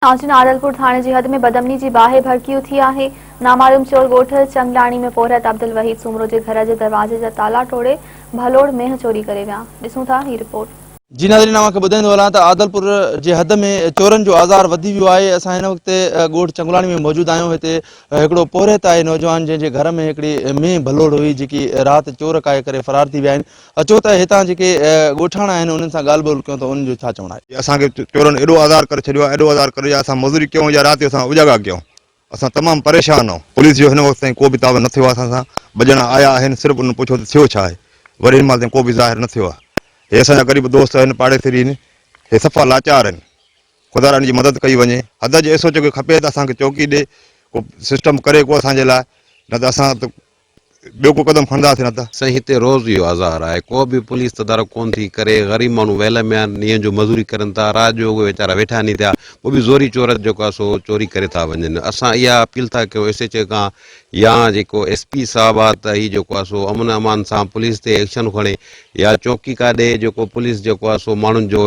ناظرين عادلپور ٿاڻي جي حد ۾ بدامني جي باهه ڀڙڪي اٿي آهي، نامعلوم چور ڳوٺ چنگلاڻي ۾ پورهيت عبدالوحيد سومرو جي گهر جي دروازي جا تالا ٽوڙي ڀلوڙ مينهن چوري ڪري ويا، ڏسون ٿا هي رپورٽ. جي ناظرين اوهان کي ٻڌائيندو هلان ته عادلپور جي حد ۾ چورن جو آزار وڌي ويو آهي اسان هن وقت ڳوٺ چنگلاڻي ۾ موجود آهيون هتي هڪڙو پورهيت آهي نوجوان جنهن جي گهر ۾ هڪڙي مينهن ڀلوڙ هئي جيڪي رات چور ڪاهي ڪري فرار ٿي ويا آهن اچو ته هتان جيڪي ڳوٺاڻا آهن انهن سان ڳالهه ٻولهه ڪيون ته انهن جو ڇا چوڻ آهي. اسان کي چورن ايڏو آزار ڪري ڇڏيو آهي ايڏو آزار ڪري جو اسان مزوري ڪيون يا رات جو اسان اوجاڳا ڪيون اسان تمام پريشان آهيون پوليس جو هن وقت تائين ڪو به تعاون نه ٿيو آهي اسان سان ٻه ڄڻا آيا آهن صرف انهن پڇيو ته ٿيو ڇا آهي وري هن مهل تائين ڪو به ظاهر نه ٿيو آهي هي اسان جا غريب دوست آهن پاڙيسري آهن هي صفا لاچار آهن خدا را ان جي مدد ڪئي وڃي حد جي ايس او کي کپي ته اسان کي چوڪي ڏي ڪو سسٽم ڪري ڪو اسان جي لاء نه ته اسان ته ٻيو ڪو قدم کڻنداسين نه ته. سائين هتي روز اهو آزار آهي ڪو به پوليس تدارڪ ڪون ٿي ڪري غريب ماڻهو ويل ۾ آهن ڏينهن جو مزوري ڪرن ٿا رات جو اهي ويچارا ويٺا ني ٿيا پوء به زوري چور جيڪو آهي سو چوري ڪري ٿا وڃن اسان اها اپيل ٿا ڪيون ايس ايڇ اي کان يا جيڪو ايس پي صاحب آهي ته هي جيڪو آهي سو امن امان سان پوليس تي ايڪشن کڻي يا چوڪي ڪا ڏي جيڪو پوليس جيڪو آهي سو ماڻهن جو.